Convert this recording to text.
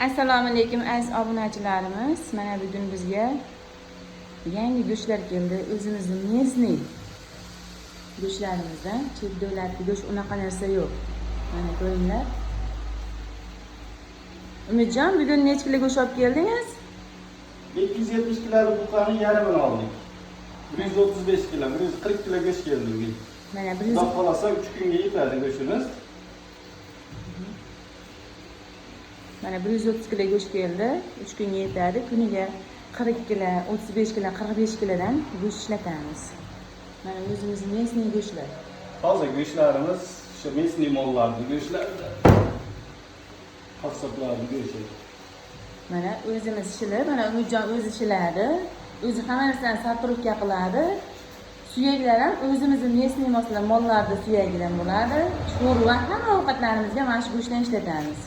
Assalomu alaykum, aziz obunachilarimiz. Mana bugun bizga yangi go'shtlar keldi. O'zimizni местный go'shtlarimizdan, chet davlatli go'sht, unaqa narsa yo'q. Mana ko'ringlar. Umidjon, bugun necha kilo go'sht olib keldingiz? 270 kiloluk buqani yarmini oldik. 135 kilo, 140 kilo go'sht keldi bugun. Mana 100. Xudo xohlasa 3 kunga yetadi go'shtimiz. Mana 130 kilo go'sht keldi. 3 kunga yetadi. Kuniga 40 kilo, 35 kilo, 45 kilodan go'sht ishlatamiz. Mana o'zimizni местный go'shtlar. Toza go'shtlarimiz, shu местный mollarning go'shtlari. Qassoblarning go'shti. Mana o'zimiz shilib, mana Umidjon o'zi shiladi. O'zi hamma narsani сортировка qiladi. Suyaklar ham o'zimizni местный masalan mollarni suyagidan bo'ladi. Sho'rva, hamma ovqatlarimizga mana shu go'shtdan ishlatamiz.